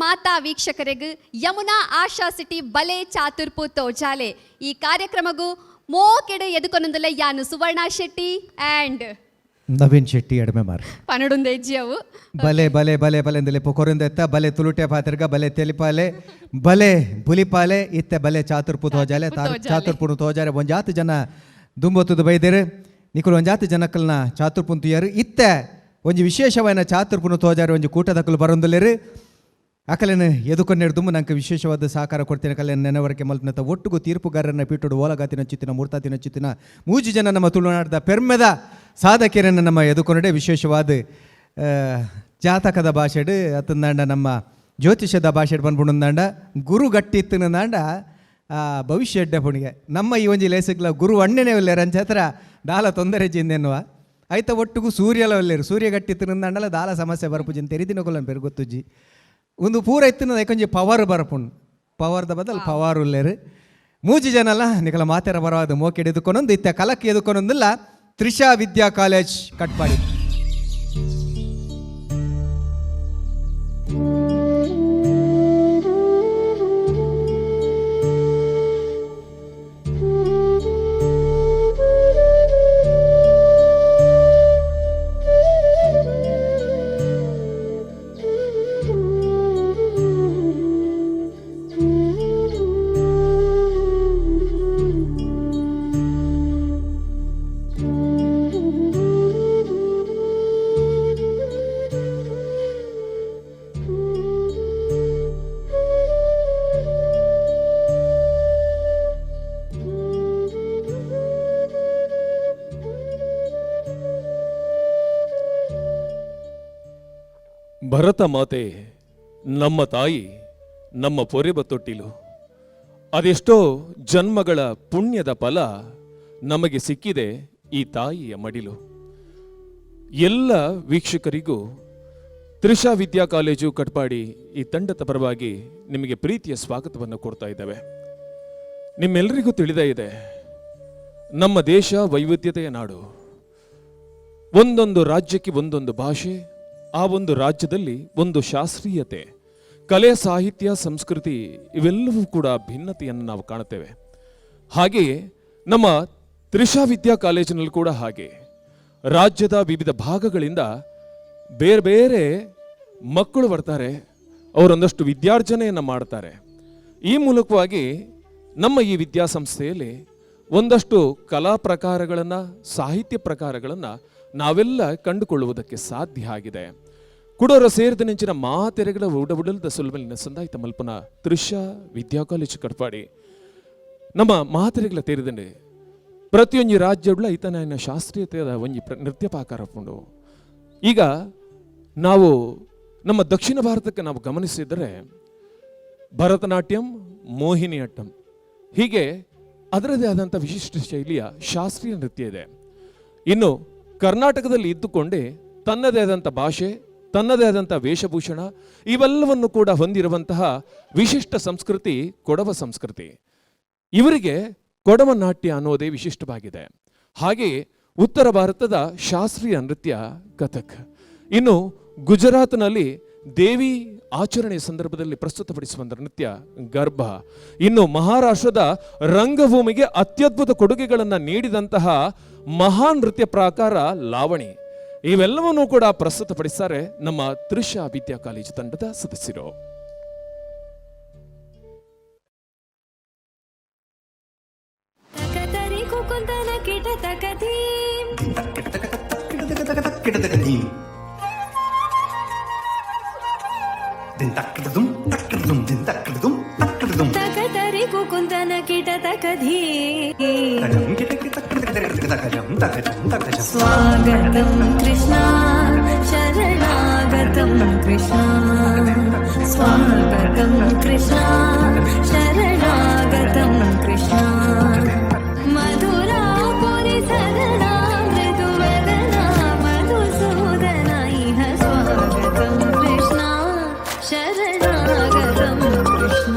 ಮಾತಾ ವೀಕ್ಷಕರಿಗೂ ಯಮುನಾ ಆಶಾ ಸಿಟಿ ಬಲೆ ಚಾತುರ್ಪು ತೋಜಾಲೆ ಈ ಕಾರ್ಯಕ್ರಮಗೂ ಮೋಕೆಡು ಎದುಕೊನೊಂದುಲ್ಲ ಯಾನು ಸುವರ್ಣ ಶೆಟ್ಟಿ ಆ್ಯಂಡ್ ನವೀನ್ ಶೆಟ್ಟಿ ಎಡಮೆ ಮಾರ್. ಪನಡುಂದ ಹೆಜ್ಜೆವು. ಬಲೆ ಬಲೆ ಬಲೆ ಬಲೆ ಎಂದಲೆ ಪೊಕೊರಿಂದೆತ್ತ ಬಲೆ ತುಳುಟೆ ಪಾತಿರ್ಗ ಬಲೆ ತೆಲಿಪಾಲೆ ಬಲೆ ಬುಲಿಪಾಲೆ ಇತ್ತೆ ಬಲೆ ಚಾತುರ್ಪು ತೋಜಾಲೆ. ಚಾತುರ್ಪುನು ತೋಜಾರೆ ಒಂಜಾತು ಜನ ದುಂಬೊತ್ತುದು ಬೈದೇರು. ನಿಕುಲು ಒಂಜಾತು ಜನಕ್ಕಲ್ನ ಚಾತುರ್ಪುನ್ ತುಯ್ಯಾರು. ಇತ್ತೆ ಒಂಜಿ ವಿಶೇಷವಾಯಿನ ಚಾತುರ್ಪುನು ತೋಜಾರೆ ಒಂಜಿ ಕೂಟದಕ್ಕಲು ಬರೊಂದುಲ್ಲೆರು. ಅಕಲೆನ ಎದುಕೊನ್ನೆಡು ದುಂಬು ನಂಗೆ ವಿಶೇಷವಾದ ಸಹಕಾರ ಕೊಡ್ತೇನೆ. ಕಲೆನ ನೆನವರಿಕೆ ಮಲ್ಪನತ ಒಟ್ಟುಗು ತೀರ್ಪುಗಾರರನ್ನ ಪೀಟುಡು ಓಲಗಾತಿನ ಚಿತ್ತಿನ ಮೂರ್ತಾತಿನ ಚಿತ್ತಿನ ಮೂಜಿ ಜನ ನಮ್ಮ ತುಳುನಾಡದ ಪೆರ್ಮೆದ ಸಾಧಕರನ್ನು ನಮ್ಮ ಎದುಕೊನಡೆ. ವಿಶೇಷವಾದ ಜಾತಕದ ಭಾಷೆಡು ಅತ್ತಂದಾಂಡ ನಮ್ಮ ಜ್ಯೋತಿಷದ ಭಾಷೆಡ್ ಬಂದ್ಬಿಡುಂದಾಂಡ ಗುರು ಗಟ್ಟಿ ಇತ್ತಿನಂದಾಂಡ ಭವಿಷ್ಯ ಎಡ್ಡೆ ಪುಣಿಗೆ. ನಮ್ಮ ಈ ಒಂಜಿ ಲೇಸಕ್ಲ ಗುರು ಅಣ್ಣನೇ ಒಲ್ಲೇರು ಅಂಚತ್ರ ದಾಲ ತೊಂದರೆ ಜಿಂದೆನ್ನುವ ಐತ ಒಟ್ಟುಗು ಸೂರ್ಯಲ ಒಲ್ಲೇರು. ಸೂರ್ಯ ಗಟ್ಟಿ ಇತ್ತಿನಂದಾಂಡಲ ದಾಲ ಸಮಸ್ಯೆ ಬರ್ಪುಜಿನ್ ತೆರಿದಿನಕೊಲನ್ ಪೆರು ಗೊತ್ತುಜ್ಜಿ. ಒಂದು ಪೂರ ಇತ್ತಿನ ಐಕೊಂಜಿ ಪವರ್ ಬರಪುಂಡು. ಪವರ್ದ ಬದಲು ಪವರ್ ಉಲ್ಲೇರು ಮೂಜಿ ಜನಲ. ನಿಕಲ ಮಾತೆರ ಬರವಾದ ಮೋಕೆಡ್ ಎದುಕೊನೊಂದು ಇತ್ತೆ ಕಲಕ್ಕೆ ಎದುಕೊನೊಂದಿಲ್ಲ ತ್ರಿಷಾ ವಿದ್ಯಾ ಕಾಲೇಜ್, ಕಟ್ಪಾಡಿ. ಭರತ ಮಾತೆ ನಮ್ಮ ತಾಯಿ, ನಮ್ಮ ಪೊರೆಬ ತೊಟ್ಟಿಲು. ಅದೆಷ್ಟೋ ಜನ್ಮಗಳ ಪುಣ್ಯದ ಫಲ ನಮಗೆ ಸಿಕ್ಕಿದೆ ಈ ತಾಯಿಯ ಮಡಿಲು. ಎಲ್ಲ ವೀಕ್ಷಕರಿಗೂ ತ್ರಿಷಾ ವಿದ್ಯಾ ಕಾಲೇಜು ಕಟ್ಪಾಡಿ ಈ ತಂಡದ ಪರವಾಗಿ ನಿಮಗೆ ಪ್ರೀತಿಯ ಸ್ವಾಗತವನ್ನು ಕೊಡ್ತಾ ಇದ್ದೇವೆ. ನಿಮ್ಮೆಲ್ಲರಿಗೂ ತಿಳಿದೇ ಇದೆ, ನಮ್ಮ ದೇಶ ವೈವಿಧ್ಯತೆಯ ನಾಡು. ಒಂದೊಂದು ರಾಜ್ಯಕ್ಕೆ ಒಂದೊಂದು ಭಾಷೆ, ಆ ಒಂದು ರಾಜ್ಯದಲ್ಲಿ ಒಂದು ಶಾಸ್ತ್ರೀಯತೆ, ಕಲೆ, ಸಾಹಿತ್ಯ, ಸಂಸ್ಕೃತಿ ಇವೆಲ್ಲವೂ ಕೂಡ ಭಿನ್ನತೆಯನ್ನು ನಾವು ಕಾಣುತ್ತೇವೆ. ಹಾಗೆಯೇ ನಮ್ಮ ತ್ರಿಷಾ ವಿದ್ಯಾ ಕಾಲೇಜಿನಲ್ಲಿ ಕೂಡ ಹಾಗೆ ರಾಜ್ಯದ ವಿವಿಧ ಭಾಗಗಳಿಂದ ಬೇರೆ ಬೇರೆ ಮಕ್ಕಳು ಬರ್ತಾರೆ, ಅವರೊಂದಷ್ಟು ವಿದ್ಯಾರ್ಜನೆಯನ್ನು ಮಾಡ್ತಾರೆ. ಈ ಮೂಲಕವಾಗಿ ನಮ್ಮ ಈ ವಿದ್ಯಾಸಂಸ್ಥೆಯಲ್ಲಿ ಒಂದಷ್ಟು ಕಲಾ ಪ್ರಕಾರಗಳನ್ನು, ಸಾಹಿತ್ಯ ಪ್ರಕಾರಗಳನ್ನು ನಾವೆಲ್ಲ ಕಂಡುಕೊಳ್ಳುವುದಕ್ಕೆ ಸಾಧ್ಯ ಆಗಿದೆ. ಕುಡೋರ ಸೇರಿದ ನೆಂಚಿನ ಮಾತೆರೆಗಳ ಉಡವುಡಲ್ದ ಸುಲ್ಮಲಿನ ಸಂದಾಯಿತ ಮಲ್ಪನ ತ್ರಿಷಾ ವಿದ್ಯಾ ಕಾಲೇಜು ಕಟ್ಪಾಡಿ. ನಮ್ಮ ಮಾತೆರೆಗಳ ತೇರಿದಂಡೆ ಪ್ರತಿಯೊಂಜಿ ರಾಜ್ಯಗಳ ಈತನ ಶಾಸ್ತ್ರೀಯತೆಯ ಒಂಜಿ ನೃತ್ಯ ಪಾಕಾರ ಪುಂಡು. ಈಗ ನಾವು ನಮ್ಮ ದಕ್ಷಿಣ ಭಾರತಕ್ಕೆ ನಾವು ಗಮನಿಸಿದರೆ ಭರತನಾಟ್ಯಂ, ಮೋಹಿನಿಯಟ್ಟಂ ಹೀಗೆ ಅದರದೇ ಆದಂಥ ವಿಶಿಷ್ಟ ಶೈಲಿಯ ಶಾಸ್ತ್ರೀಯ ನೃತ್ಯ ಇದೆ. ಇನ್ನು ಕರ್ನಾಟಕದಲ್ಲಿ ಇದ್ದುಕೊಂಡೇ ತನ್ನದೇ ಆದಂಥ ಭಾಷೆ, ತನ್ನದೇ ಆದಂಥ ವೇಷಭೂಷಣ ಇವೆಲ್ಲವನ್ನು ಕೂಡ ಹೊಂದಿರುವಂತಹ ವಿಶಿಷ್ಟ ಸಂಸ್ಕೃತಿ ಕೊಡವ ಸಂಸ್ಕೃತಿ. ಇವರಿಗೆ ಕೊಡವ ನಾಟ್ಯ ಅನ್ನೋದೇ ವಿಶಿಷ್ಟವಾಗಿದೆ. ಹಾಗೆಯೇ ಉತ್ತರ ಭಾರತದ ಶಾಸ್ತ್ರೀಯ ನೃತ್ಯ ಕಥಕ್. ಇನ್ನು ಗುಜರಾತ್ನಲ್ಲಿ ದೇವಿ ಆಚರಣೆಯ ಸಂದರ್ಭದಲ್ಲಿ ಪ್ರಸ್ತುತಪಡಿಸುವಂಥ ನೃತ್ಯ ಗರ್ಭ. ಇನ್ನು ಮಹಾರಾಷ್ಟ್ರದ ರಂಗಭೂಮಿಗೆ ಅತ್ಯದ್ಭುತ ಕೊಡುಗೆಗಳನ್ನು ನೀಡಿದಂತಹ ಮಹಾನ್ ನೃತ್ಯ ಪ್ರಾಕಾರ ಲಾವಣಿ. ಇವೆಲ್ಲವನ್ನೂ ಕೂಡ ಪ್ರಸ್ತುತಪಡಿಸ್ತಾರೆ ನಮ್ಮ ತ್ರಿಷಾ ವಿದ್ಯಾ ಕಾಲೇಜು ತಂಡದ ಸದಸ್ಯರು. ತಕತರಿ ಕುಕುಂತನ ಕಿಟ ತಕಧೀಂ. ತಕತರಿ ಕುಕುಂತನ ಕಿಟ ತಕಧೀಂ. ಸ್ವಾಗತಂ ಕೃಷ್ಣ, ಶರಣಾಗತಂ ಕೃಷ್ಣ. ಸ್ವಾಗತಂ ಕೃಷ್ಣ, ಶರಣಾಗತಂ ಕೃಷ್ಣ. ಮಧುರಾಪುರಿ ಸದನ ಮೃದುವದನ ಮಧುಸೂದನ ಇಹ ಸ್ವಾಗತಂ ಕೃಷ್ಣ, ಶರಣಾಗತಂ ಕೃಷ್ಣ.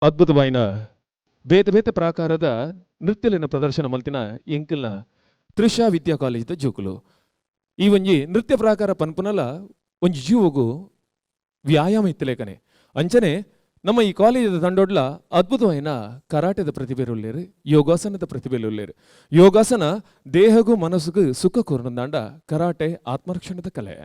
ಅದ್ಭುತವಾಯಿನ ಬೇತೆ ಬೇತೆ ಪ್ರಾಕಾರದ ನೃತ್ಯಲಿನ ಪ್ರದರ್ಶನ ಮಲ್ತಿನ ಎಂಕಲ್ನ ತ್ರಿಷಾ ವಿದ್ಯಾ ಕಾಲೇಜಿದ ಜೋಕುಲು. ಈ ಒಂಜಿ ನೃತ್ಯ ಪ್ರಾಕಾರ ಪನ್ಪುನಲ ಒಂಜಿ ಜೀವಗು ವ್ಯಾಯಾಮ ಇತ್ತಲೇಕನೆ. ಅಂಚನೆ ನಮ್ಮ ಈ ಕಾಲೇಜದ ತಂಡೊಡ್ಲ ಅದ್ಭುತವಾಯಿನ ಕರಾಟೆದ ಪ್ರತಿಭೆರುಲ್ಲೇರು, ಯೋಗಾಸನದ ಪ್ರತಿಭೆರುಲ್ಲೇರು. ಯೋಗಾಸನ ದೇಹಗೂ ಮನಸ್ಸುಗೂ ಸುಖ ಕೋರ್ನದಾಂಡ ಕರಾಟೆ ಆತ್ಮರಕ್ಷಣದ ಕಲೆ.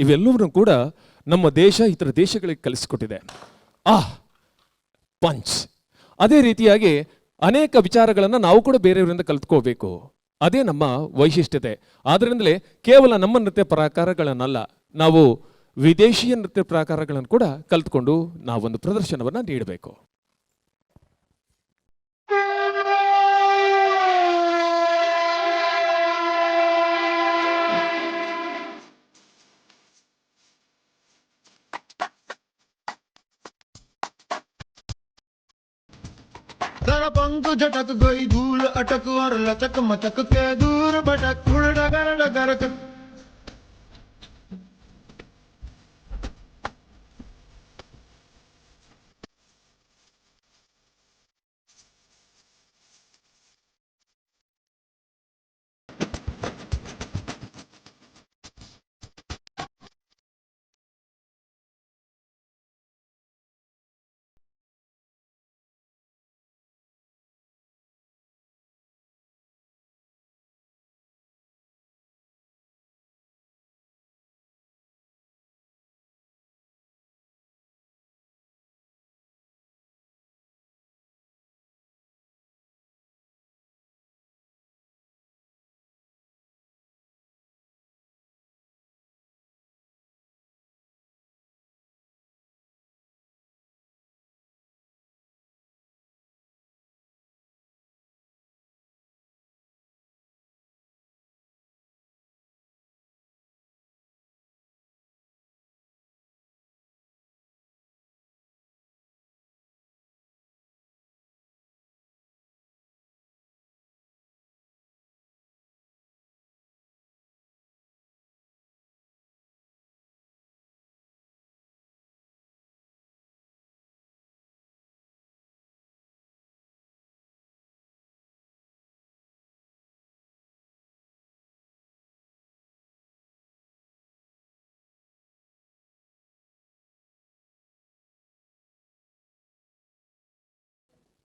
ಇವೆಲ್ಲವನ್ನೂ ಕೂಡ ನಮ್ಮ ದೇಶ ಇತರ ದೇಶಗಳಿಗೆ ಕಲಿಸಿಕೊಟ್ಟಿದೆ. ಆ ಪಂಚ್ ಅದೇ ರೀತಿಯಾಗಿ ಅನೇಕ ವಿಚಾರಗಳನ್ನು ನಾವು ಕೂಡ ಬೇರೆಯವರಿಂದ ಕಲ್ತ್ಕೋಬೇಕು. ಅದೇ ನಮ್ಮ ವೈಶಿಷ್ಟ್ಯತೆ. ಆದ್ದರಿಂದಲೇ ಕೇವಲ ನಮ್ಮ ನೃತ್ಯ ಪ್ರಾಕಾರಗಳನ್ನಲ್ಲ, ನಾವು ವಿದೇಶಿಯ ನೃತ್ಯ ಪ್ರಾಕಾರಗಳನ್ನು ಕೂಡ ಕಲ್ತ್ಕೊಂಡು ನಾವೊಂದು ಪ್ರದರ್ಶನವನ್ನು ನೀಡಬೇಕು. तेरा पंख झटक गई धूल अटक और लचक मचक के दूर भटक उड़ डगर डगर।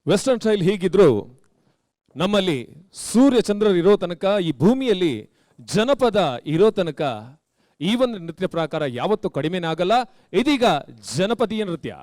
ವೆಸ್ಟರ್ನ್ ಸ್ಟೈಲ್ ಹೀಗಿದ್ರು ನಮ್ಮಲ್ಲಿ ಸೂರ್ಯ ಚಂದ್ರರು ಇರೋ ತನಕ, ಈ ಭೂಮಿಯಲ್ಲಿ ಜನಪದ ಇರೋ ತನಕ ಈ ಒಂದು ನೃತ್ಯ ಪ್ರಾಕಾರ ಯಾವತ್ತೂ ಕಡಿಮೆನೇ ಆಗಲ್ಲ. ಇದೀಗ ಜನಪದೀಯ ನೃತ್ಯ.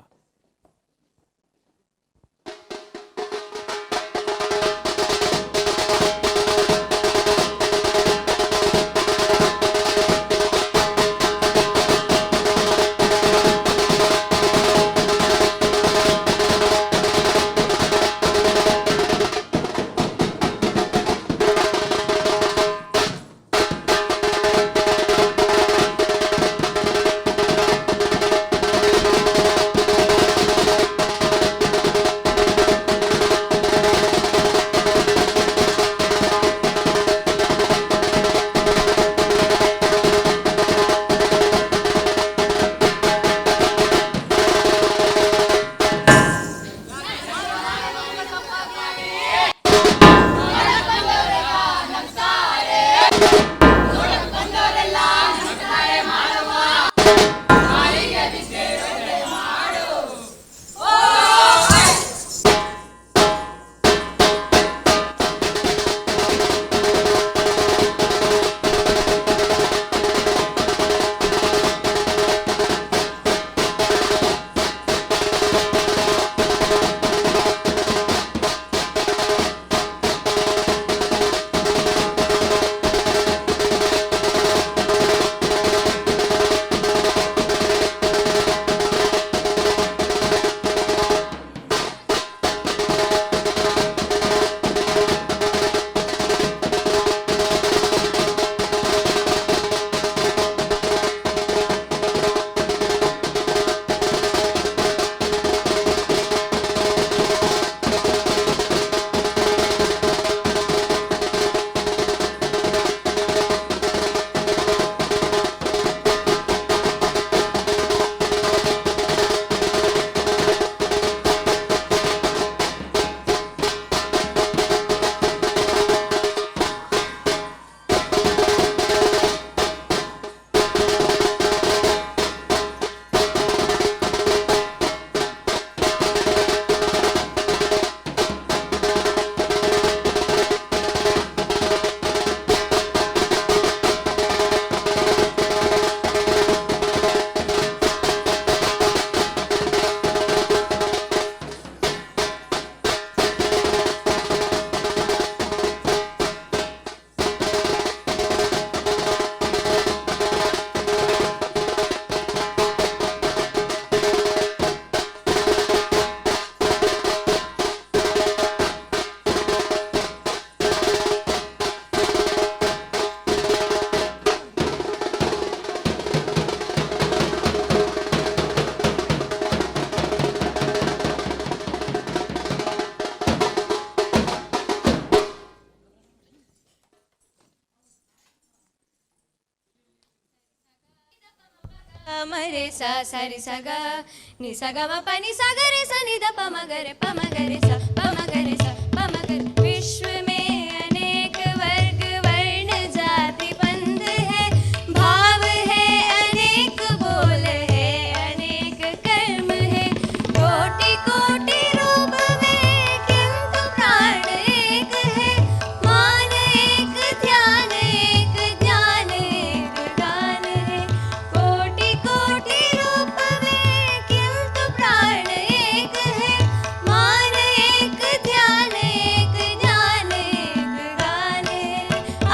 रे सा सा रे सा ग नि सा ग म प नि सा ग रे सा नि the प म ग रे प म ग रे सा प म ग रे सा प म ग रे। विश्व में अनेक वर्ग वर्ण जाति पंथ है, भाव है अनेक बोल है अनेक कर्म है, कोटि कोटि रूप में किंतु प्राण एक है, मान एक ध्यान एक ज्ञान एक गान है, कोटि कोटि रूप में किंतु प्राण एक है, मान एक ध्यान एक ज्ञान एक गान है।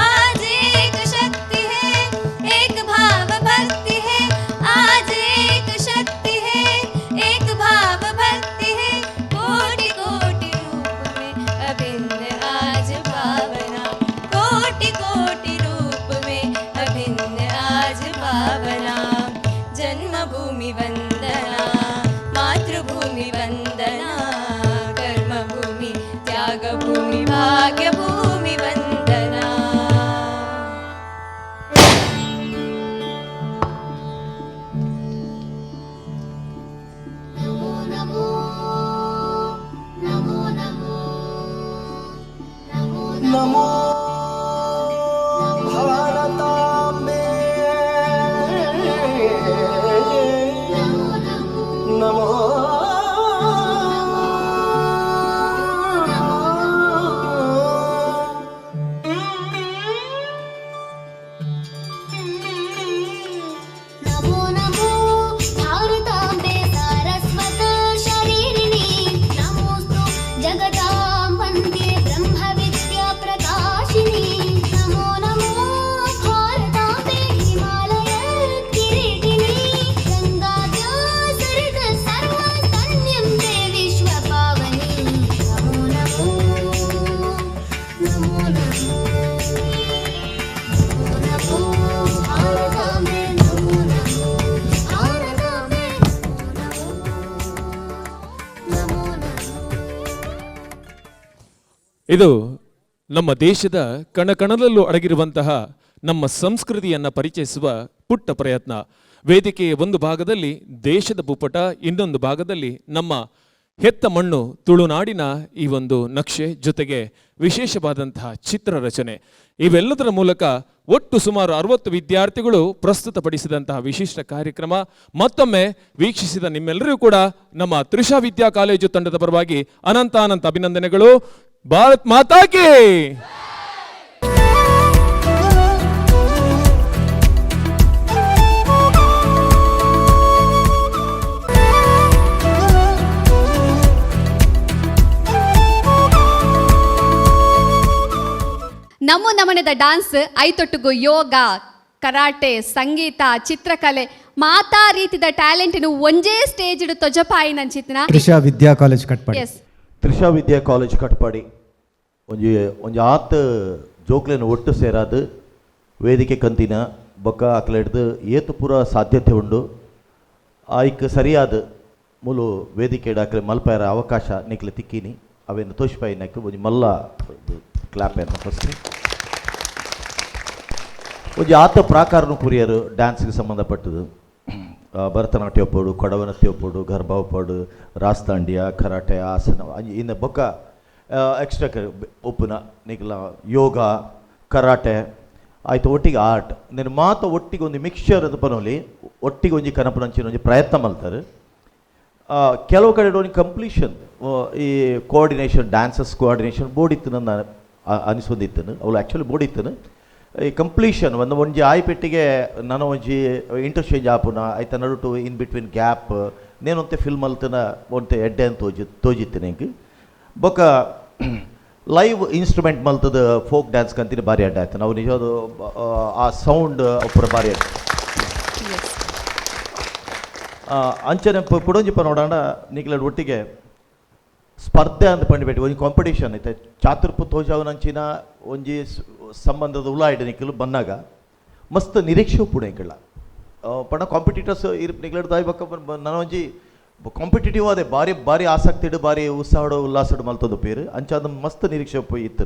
आज एक शक्ति है एक भाव भक्ति है, आज एक शक्ति है एक भाव भक्ति है, कोटि कोटि रूप में अभिन्न आज भावना, कोटि कोटि रूप में अभिन्न आज भावना। जन्मभूमि वंदना मातृभूमि वंदना, कर्मभूमि त्यागभूमि भाग्यभूमि वंदना। नमो नमो नमो नमो नमो नमो भारताम्बे नमो नमो नमो भारताम्बे सारस्वत शरीरिणि, नमोऽस्तु जगतां वन्द्ये ब्रह्मविद्या प्रकाशिनि, नमो नमो भारताम्बे हिमालय किरीटिनि, गङ्गाव्यासरित सर्वस्तन्यं ते विश्वपावनि, नमो नमो नमो नमो नमो भारताम्बे नमो नमो भारताम्बे नमो नमो नमो। ಇದು ನಮ್ಮ ದೇಶದ ಕಣಕಣದಲ್ಲೂ ಅಡಗಿರುವಂತಹ ನಮ್ಮ ಸಂಸ್ಕೃತಿಯನ್ನು ಪರಿಚಯಿಸುವ ಪುಟ್ಟ ಪ್ರಯತ್ನ. ವೇದಿಕೆಯ ಒಂದು ಭಾಗದಲ್ಲಿ ದೇಶದ ಭೂಪಟ, ಇನ್ನೊಂದು ಭಾಗದಲ್ಲಿ ನಮ್ಮ ಹೆತ್ತ ಮಣ್ಣು ತುಳುನಾಡಿನ ಈ ಒಂದು ನಕ್ಷೆ, ಜೊತೆಗೆ ವಿಶೇಷವಾದಂತಹ ಚಿತ್ರರಚನೆ, ಇವೆಲ್ಲದರ ಮೂಲಕ ಒಟ್ಟು ಸುಮಾರು 60 ವಿದ್ಯಾರ್ಥಿಗಳು ಪ್ರಸ್ತುತಪಡಿಸಿದಂತಹ ವಿಶಿಷ್ಟ ಕಾರ್ಯಕ್ರಮ. ಮತ್ತೊಮ್ಮೆ ವೀಕ್ಷಿಸಿದ ನಿಮ್ಮೆಲ್ಲರಿಗೂ ಕೂಡ ನಮ್ಮ ತ್ರಿಷಾ ವಿದ್ಯಾ ಕಾಲೇಜು ತಂಡದ ಪರವಾಗಿ ಅನಂತಾನಂತ ಅಭಿನಂದನೆಗಳು. ಭಾರತ್ ಮಾತಾ ಕಿ! ನಮ್ಮ ನಮನದ ಡಾನ್ಸ್ ಐತೊಟ್ಟುಗು ಯೋಗ, ಕರಾಟೆ, ಸಂಗೀತ, ಚಿತ್ರಕಲೆ ಮಾತಾ ರೀತಿದ ಟ್ಯಾಲೆಂಟ್ ಒಂಜೇ ಸ್ಟೇಜ್ ತೊಜಪಾಯಿ ನಂಚಿತ್ನ. ತ್ರಿಷಾ ವಿದ್ಯಾ ಕಾಲೇಜ್ ಕಟ್ಪಾಡಿ. ಎಸ್. ತ್ರಿಷಾ ವಿದ್ಯಾ ಕಾಲೇಜ್ ಕಟ್ಪಾಡಿ ಒಂಜಿ ಒಂಜಿ ಆತ್ ಜೋಕ್ಲೆನ ಒಟ್ಟು ಸೇರಾದು ವೇದಿಕೆ ಕಂತಿನ ಬೊಕ್ಕ ಅಕ್ಲೆಡ್ದು ಏತು ಪೂರ ಸಾಧ್ಯತೆ ಉಂಡು ಆಯ್ಕ್ ಸರಿಯಾದ ಮೂಲು ವೇದಿಕೆ ಅಕ್ಲೆ ಮಲ್ಪಾಯರ ಅವಕಾಶ ನಿಕ್ಲೆ ತಿಕ್ಕಿನಿ ಅವೇನು ತೋಷ್ಪಾಯಿನಕ್ಕೆ ಒಂಜಿ ಮಲ್ಲ ಕ್ಲಾಪ್ ಏನು. ಫಸ್ಟ್ ಒಂಜಿ ಆತ ಪ್ರಾಕಾರನು ಕುರಿಯರು ಡ್ಯಾನ್ಸ್ಗೆ ಸಂಬಂಧಪಟ್ಟದು ಭರತನಾಟ್ಯ ಪೋಡು, ಕೊಡವನತ್ಯ ಪೋಡು, ಗರ್ಭಾವ್ ಪೋಡು, ರಾಸ್ತಾಂಡಿಯ, ಕರಾಟೆ, ಆಸನ ಇನ್ನು ಬೊಕ್ಕ ಎಕ್ಸ್ಟ್ರಾ ಉಪ್ಪುನ ನಿಕ್ಲ ಯೋಗ, ಕರಾಟೆ ಆಯ್ತು ಒಟ್ಟಿಗೆ ಆರ್ಟ್ ನಿನ್ನ ಮಾತ ಒಟ್ಟಿಗೆ ಒಂದು ಮಿಕ್ಸ್ಚರ್ ಅದು ಪನೋಲಿ ಒಟ್ಟಿಗೆ ಒಂಜಿ ಕನಪುನಂಚಿನ ಒಂಜಿ ಪ್ರಯತ್ನ ಮಲ್ತಾರೆ. ಕೆಲವು ಕಡೆ ಒಂಜಿ ಕಂಪ್ಲೀಷನ್ ಈ coordination dances coordination board ಇತ್ತು ನನ್ನ ಅನಿಸೊಂದಿತ್ತು. ಅವಳು ಆ್ಯಕ್ಚುಲಿ ಬೋರ್ಡ್ ಇತ್ತು ಈ ಕಂಪ್ಲೀಷನ್ ಒಂದು ಒಂಜಿ ಆಯ್ಪೆಟ್ಟಿಗೆ ನಾನು ಒಂಜಿ ಇಂಟರ್ಚೇಂಜ್ ಆಪುನ ಆಯ್ತ ನಡುಟು in between gap ನೇನೊಂತೆ film ಅಲ್ತನ ಒಂತೆ ಎಡ್ಡೆ ಅಂತ ತೋಜಿ ತೋಜಿತ್ತು ಎಂಕ್. ಬೊಕ್ಕ ಲೈವ್ ಇನ್ಸ್ಟ್ರೂಮೆಂಟ್ ಮಲ್ತದ ಫೋಕ್ ಡ್ಯಾನ್ಸ್ ಕಂತಿನ ಭಾರಿ ಅಡ್ಡ ಆಯ್ತು. ನಾವು ನಿಜವಾದ ಆ ಸೌಂಡ್ ಪೂರ ಭಾರಿ ಅಡ್ಡ. ಅಂಚನೆ ಪುಡೊಂಜಿಪ ನೋಡೋಣ ನಿಕ್ಲೆಡ್ ಒಟ್ಟಿಗೆ ಸ್ಪರ್ಧೆ ಅಂತ ಪಂಡಿಪೇಟೆ ಒಂಜಿ ಕಾಂಪಿಟೇಷನ್ ಐತೆ ಚಾತುರ್ಪು ತೋಜಾವನಂಚಿನ ಒಂಜಿ ಸಂಬಂಧದ ಉಲಾಯ್ಡ್ ನಿಕ್ಕಲು ಬನ್ನಾಗ ಮಸ್ತ್ ನಿರೀಕ್ಷೆ ಉಪ್ಪುಡು ಎಂಕಲ್ಲ ಪಂಡ ಕಾಂಪಿಟೇಟರ್ಸ್ ಇರ್ ನಿಕ್ಲೆಡ್ ದಾಯಿ ಬೊಕ್ಕ ನನ ಒಂಜಿ ಕಾಂಪಿಟೇಟಿವ್ ಅದೇ ಬಾರಿ ಬಾರಿ ಆಸಕ್ತಿ ಇಡು ಬಾರಿ ಉತ್ಸಾಹಡು ಉಲ್ಲಾಸಡು ಮಲ್ತೊಂದು ಪೇರು ಅಂಚಾದ ಮಸ್ತ್ ನಿರೀಕ್ಷೆ ಉಪ್ಪು ಇತ್ತು.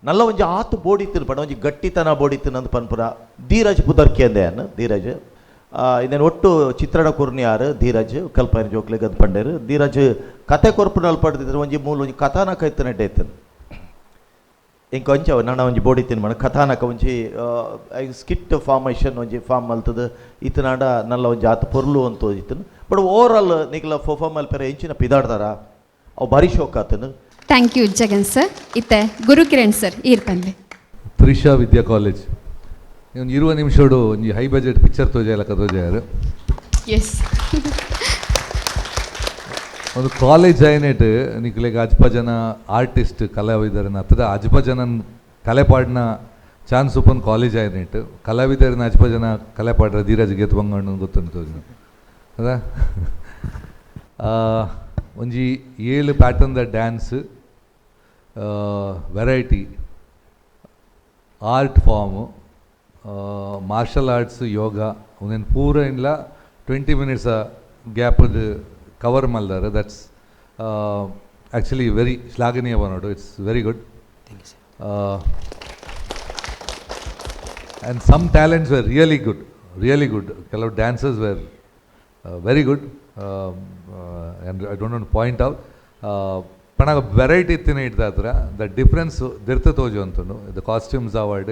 ನಲ್ಲ ಒಂಜಿ ಆತು ಬೋಡಿ ಇತ್ತು ಪಂಡ ಒಂಜಿ ಗಟ್ಟಿತನ ಬೋಡಿ ಇತ್ತು ನಂದು ಪನ್ಪುರ ಧೀರಜ್ ಪುದರ್ಕೆ ಅಂದೆ ಅನ್ನ ಧೀರಜ್. ಇಂದೆನ್ ಒಟ್ಟು ಚಿತ್ರಣ ಕೊರ್ನಿಯಾರು ಧೀರಜ್ ಕಲ್ಪಾಯಿನ ಜೋಕ್ಲೆ ಗದ್ ಪಂಡೇರು. ಧೀರಜ್ ಕತೆ ಕೊರ್ಪುನಲ್ ಪಡೆದಿದ್ರೆ ಒಂಜಿ ಮೂಲ ಒಂಜಿ ಕಥಾನಕ ಇತ್ತನೆಡ್ಡೆ ಇತ್ತನು. ಇಂಕ ಒಂಚ ನನ ಒಂಜಿ ಬೋಡಿ ತಿನ್ಮಣ ಕಥಾನಕ ಒಂಜಿ ಸ್ಕಿಟ್ ಫಾರ್ಮೇಷನ್ ಒಂಜಿ ಫಾರ್ಮ್ ಮಲ್ತದ ಇತ್ತನಾಡ ನಲ್ಲ ಒಂಜಿ ಆತ ಪೊರ್ಲು ಅಂತ ಇತ್ತನು. But over all ನಿಕ್ಲ ಪರ್ಫಾರ್ಮ್ ಮಲ್ಪೆರೆ ಎಂಚಿನ ಪಿದಾಡ್ದಾರ ಅವು ಭಾರಿ ಶೋಕ್ ಆತನು. Thank you Jagan sir. ಇತ್ತೆ ಗುರುಕಿರಣ್ ಸರ್ ಈರ್ ಪನ್ಲೆ. ತ್ರಿಷಾ ವಿದ್ಯಾ ಕಾಲೇಜ್ ಒಂದು 20 ನಿಮಿಷಡು ಒಂಜಿ high budget picture ತೋಜಾಯಲಕ ತೋಜಾಯರು. S. ಒಂದು ಕಾಲೇಜ್ ಆಯ್ನೆಟ್ ನಿಕ್ಲೆಗ್ ಅಜ್ಪ ಜನ ಆರ್ಟಿಸ್ಟ್ ಕಲಾವಿದರನ್ನ ಅತ್ತದ ಅಜ್ಪ ಜನ ಕಲೆ ಪಾಡಿನ ಚಾನ್ಸ್ ಉಪ್ಪನ್ ಕಾಲೇಜ್ ಆಯ್ನೆಟ್ ಕಲಾವಿದರನ್ನ ಅಜ್ಪ ಜನ ಕಲೆ ಪಾಡ್ರ ಧೀರಜ್ ಗೆತ್ ಬಂಗಣ್ಣು ಗೊತ್ತುಂಟು ತೋಜುನ ಅದ. ಒಂಜಿ 7 pattern the dance variety art form martial arts yoga ಒಂದೇನು ಪೂರ ಇಲ್ಲ 20 ಮಿನಿಟ್ಸ್ ಗ್ಯಾಪದ ಕವರ್ ಮಲ್ದಾರೆ. That's actually very ಶ್ಲಾಘನೀಯ ಬನ್ನೋಡು. It's very good. And some talents were really good, really good. ಕೆಲವು dancers were very good and I don't want point out. ಪಣಗ variety ಇತ್ತಿನ ಇಡ್ದಾತ್ರ the difference ದಿರ್ತ ತೋಜು ಅಂತುಂಡು. The costumes award,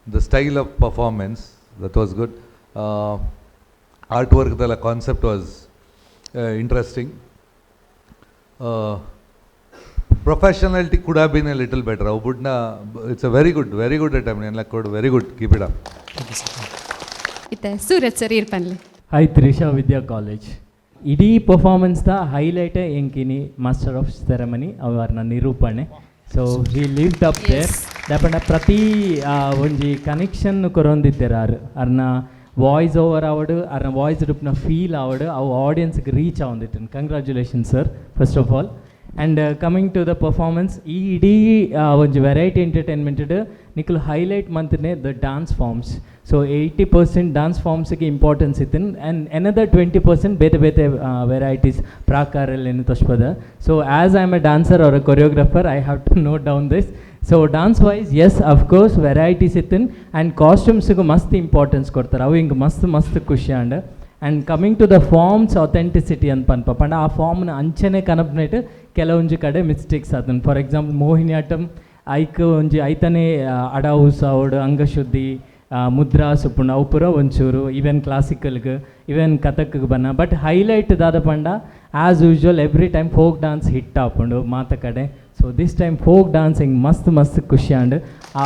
the style of performance, that was good. Art work ದಲ್ಲ concept was interesting. Professionality could have been a little better. ಅವು ಬುಡ್ನ it's a very good, very good attempt. ಎಲ್ಲ ಕೊಡು, very good, keep it up. ಇತ್ತೆ Suraj sir ಈರ್ ಪನ್ಲೆ. Hi Trisha ವಿದ್ಯಾ college. ಇಡೀ ಪರ್ಫಾರ್ಮೆನ್ಸ್ದ ಹೈಲೈಟೇ ಎಂಕಿನಿ master of ceremony ಅವರ್ನ ನಿರೂಪಣೆ. So he lived up there. ದಾಪಂಡ ಪ್ರತಿ ಒಂಜಿ connection ಕೊರೊಂದಿತ್ತೆರ್ ಆರ್. ಅರ್ನ voice over ಆವಡ್, ಅರ್ನ ವಾಯ್ಸ್ ಡುಪ್ನ ಫೀಲ್ ಆವಡ್, ಅವು ಆಡಿಯನ್ಸ್ಗೆ reach ಆವೊಂದಿತ್ತು. Congratulation sir, first of all. And coming to the performance, ಈ ಇಡೀ ಒಂಜಿ ವೆರೈಟಿ ಎಂಟರ್ಟೈನ್ಮೆಂಟ್ ನಿಕುಲು ಹೈಲೈಟ್ ಮಂತ್ನೆ the dance forms. So 80% dance ಫಾರ್ಮ್ಸ್ಗೆ importance ಇತ್ತು ಆ್ಯಂಡ್ ಎನದರ್ 20% ಬೇತೆ ಬೇತೆ ವೆರೈಟೀಸ್ ಪ್ರಾಕಾರಲ್ಲಿ ತೋಚ್ಪದ. So as I am a dancer or a choreographer, I have to note down this. So dance wise, yes, of course varieties ಇತ್ತು and ಕಾಸ್ಟ್ಯೂಮ್ಸ್ಗೆ ಮಸ್ತ್ importance ಕೊಡ್ತಾರೆ. ಅವು ಹಿಂಗೆ ಮಸ್ತ್ ಮಸ್ತ್ ಖುಷಿ. And and coming to the forms authenticity ಅಂತ ಪನ್ಪ ಪಂಡ ಆ ಫಾರ್ಮ್ನ ಅಂಚನೆ ಕನಪ್ನೆಟ್ ಕೆಲವೊಂಜಿ ಕಡೆ ಮಿಸ್ಟೇಕ್ಸ್ ಆತನ್. ಫಾರ್ ಎಕ್ಸಾಂಪಲ್ ಮೋಹಿನಿಯಾಟಂ ಐಕ್ ಒಂಜಿ ಐತನೇ ಅಡಾವುಸ್ ಆವಡ್, ಅಂಗಶುದ್ಧಿ, ಮುದ್ರಾಸ್ ಉಪ್ಪುಂಡು, ಅವು ಪೂರ ಒಂಚೂರು ಈವನ್ ಕ್ಲಾಸಿಕಲ್ಗೆ ಈವನ್ ಕಥಕ್ಗೆ ಬನ್ನ. ಬಟ್ ಹೈಲೈಟ್ ದಾದ ಪಂಡ as usual every time folk dance hit ಆಪುಂಡು ಮಾತ ಕಡೆ. So this time folk dance ಹಿಂಗೆ ಮಸ್ತ್ ಮಸ್ತ್ ಖುಷಿ ಆಂಡ್. ಆ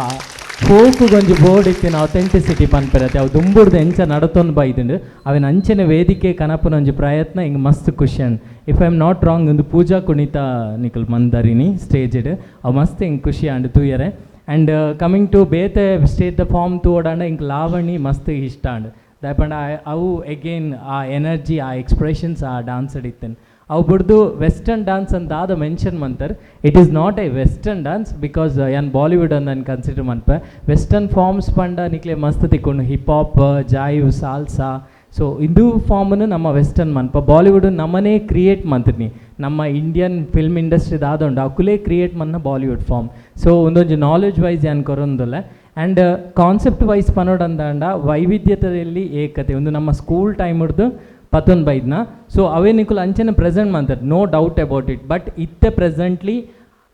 ಫೋಕ್ಗೆ ಒಂಜಿ ಬೋರ್ಡ್ ಇತ್ತಿನ ಅಥೆಂಟಿಸಿಟಿ ಪನ್ಪೆರತೆ ಅವು ದುಂಬುಡ್ದು ಎಂಚ ನಡತೊಂದು ಬೈದುಂಡು ಅವಿನ ಅಂಚನೆ ವೇದಿಕೆ ಕನಪುನ ಒಂಜಿ ಪ್ರಯತ್ನ ಹಿಂಗೆ ಮಸ್ತ್ ಖುಷಿ and. If I am not wrong, ಒಂದು ಪೂಜಾ ಕುಣಿತ ನಿಕಲ್ ಮಂದರಿನಿ ಸ್ಟೇಜ್ಡ್, ಅವು ಮಸ್ತ್ ಹಿಂಗೆ ಖುಷಿ ಆಂಡ್ ತೂಯರೆ. And coming to ಬೇತೆ state the form ತೂವಡಾಂಡ ಇಂಕ್ ಲಾವಣಿ ಮಸ್ತ್ ಇಷ್ಟ ಆಂಡ್. ದಾಯಪಂಡ ಅವು ಎಗೇನ್ ಆ ಎನರ್ಜಿ, ಆ ಎಕ್ಸ್ಪ್ರೆಷನ್ಸ್ ಆ ಡಾನ್ಸ್ ಇತ್ತನ್. ಅವು ಬುಡ್ದು ವೆಸ್ಟರ್ನ್ ಡಾನ್ಸ್ ಅಂತ ದಾದ mention Mantar, it is not a western dance because ಯಾನ್ ಬಾಲಿವುಡ್ ಅಂತ ನಾನು ಕನ್ಸಿಡರ್ ಮನ್ಪೆ. ವೆಸ್ಟರ್ನ್ ಫಾರ್ಮ್ಸ್ ಪಂಡ ನಿಕ್ಲೆ ಮಸ್ತ್ ತಿಕ್ಕೊಂಡು hip hop, jive, salsa. So ಇದು ಫಾರ್ಮನ್ನು ನಮ್ಮ ವೆಸ್ಟರ್ನ್ ಮನ್ಪ. ಬಾಲಿವುಡ್ ನಮ್ಮನೇ ಕ್ರಿಯೇಟ್ ಮಂತಿನಿ. ನಮ್ಮ Indian film industry ದಾದ ಅಕುಲೇ ಕ್ರಿಯೇಟ್ ಮನ್ನ Bollywood form. So ಒಂದೊಂಜಿ knowledge wise ಯಾನ್ ಕೊರೊಂದುಲ್ಲ. And concept wise ಪನೋಡಂದಾಂಡ ವೈವಿಧ್ಯತೆಯಲ್ಲಿ ಏಕತೆ ಒಂದು ನಮ್ಮ ಸ್ಕೂಲ್ ಟೈಮ್ ಹಿಡ್ದು ಪತ್ತೊಂದು ಬೈದ್ನ. ಸೊ ಅವೇ ನಿಕುಲು ಅಂಚನೆ present ಮಂತಾರೆ, no doubt about it. But ಇತ್ತೆ presently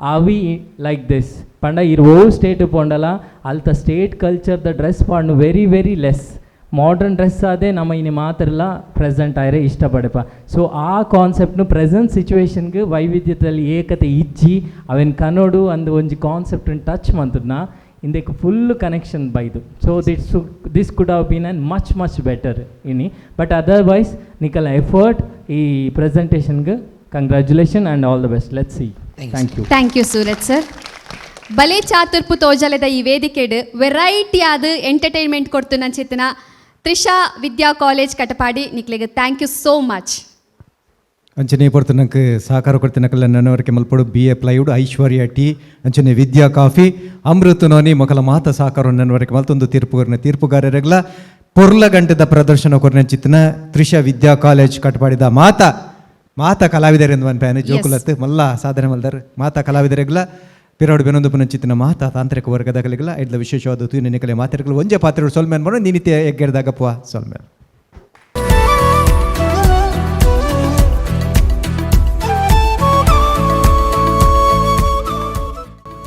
are we like this ಪಂಡ ಇರ್ ಓ ಸ್ಟೇಟ್ ಪೋಂಡಲ ಅಲ್ತ state culture the dress ಪಾಡ್ನು very very less modern dress ಅದೇ ನಮ್ಮ ಇನಿ ಮಾತ್ರಲ್ಲ ಪ್ರೆಸೆಂಟ್ ಆಯ್ರೆ ಇಷ್ಟಪಡಪ. ಸೊ ಆ ಕಾನ್ಸೆಪ್ಟ್ನು ಪ್ರೆಸೆಂಟ್ ಸಿಚುವೇಶನ್ಗೆ ವೈವಿಧ್ಯತೆಯಲ್ಲಿ ಏಕತೆ ಇಜ್ಜಿ ಅವೇನು ಕನ್ನೋಡು ಅಂದ್ ಒಂಜಿ ಕಾನ್ಸೆಪ್ಟ್ ಟಚ್ ಮಂತದ್ನ ಇಂದಕ್ಕೆ ಫುಲ್ ಕನೆಕ್ಷನ್ ಬೈದು. So this could have been an much much better ಇನಿ. ಬಟ್ ಅದರ್ವೈಸ್ ನಿಕಲ್ ಎಫರ್ಟ್ ಈ ಪ್ರೆಸೆಂಟೇಷನ್ಗೆ congratulation and all the best. Let see. Thank you. Thank you Suraj sir. ಬಲೆ ಚಾತುರ್ಪು ತೋಜಲದ ಈ ವೇದಿಕೆಡ್ ವೆರೈಟಿ ಆದ ಎಂಟರ್ಟೈನ್ಮೆಂಟ್ ಕೊಡ್ತು ನಂಚಿತ್ತಿನ ತ್ರಿಷಾ ವಿದ್ಯಾ college Katapadi ನಿಕ್ಲೆಗ್ thank you so much. ಅಂಚನೆ ಪೊರ್ತು ನಂಗೆ ಸಹಕಾರ ಕೊಡ್ತಿನಕಲ್ಲ ನನ್ನವರಿಗೆ ಮಲ್ಪಡು BA plywood, ಐಶ್ವರ್ಯ tea, ಅಂಚನೆ ವಿದ್ಯಾ ಕಾಫಿ, ಅಮೃತ ನೋನಿ ಮೊಕಲ ಮಾತ ಸಹಕಾರ ನನ್ನವರಿಗೆ ಮಲ್ತೊಂದು ತೀರ್ಪುಗಾರನ ತೀರ್ಪುಗಾರರೆಗ್ಲ ಪೊರ್ಲ ಗಂಟದ ಪ್ರದರ್ಶನ ಕೊರ್ನಂಚಿತ್ತಿನ ತ್ರಿಷಾ ವಿದ್ಯಾ ಕಾಲೇಜ್ ಕಟಪಾಡಿದ ಮಾತಾ ಮಾತಾ ಕಲಾವಿದರೆಂದು ಅನ್ಪೇನೆ ಜೋಕುಲತ್ ಮಲ್ಲ ಸಾಧನೆ ಮಲ್ದರ್ ಮಾತಾ ಕಲಾವಿದರೆಗ್ಲ ಪಿರೋಡು ಬೆನೊಂದು ಪುನಂಚಿತ್ತಿನ ಮಾತಾ ತಾಂತ್ರಿಕ ವರ್ಗದಗಲಿಗಲ ಇಡ್ಲ ವಿಶೇಷವಾದ ತೂಯಿನ ನಿಕಲೆ ಮಾತೆರ್ಗಲ ಒಂಜೆ ಪಾತ್ರ ಸೊಲ್ಮೇನ್ ಬರೋ ನೀನಿತ್ಯ ಎಗ್ಗೆರ್ದಾಗಪ್ಪ ಸೊಲ್ಮೇನ್.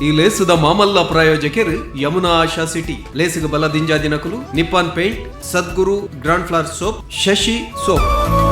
ಈ ಲೇಸುದ ಮಾಮಲ್ಲ ಪ್ರಾಯೋಜಕರು ಯಮುನಾ ಆಶಾ ಸಿಟಿ. ಲೇಸುಗ ಬಲ ದಿಂಜಾ ದಿನಕುಲು Nippon Paint, Sadguru Grand Flower soap, Shashi soap.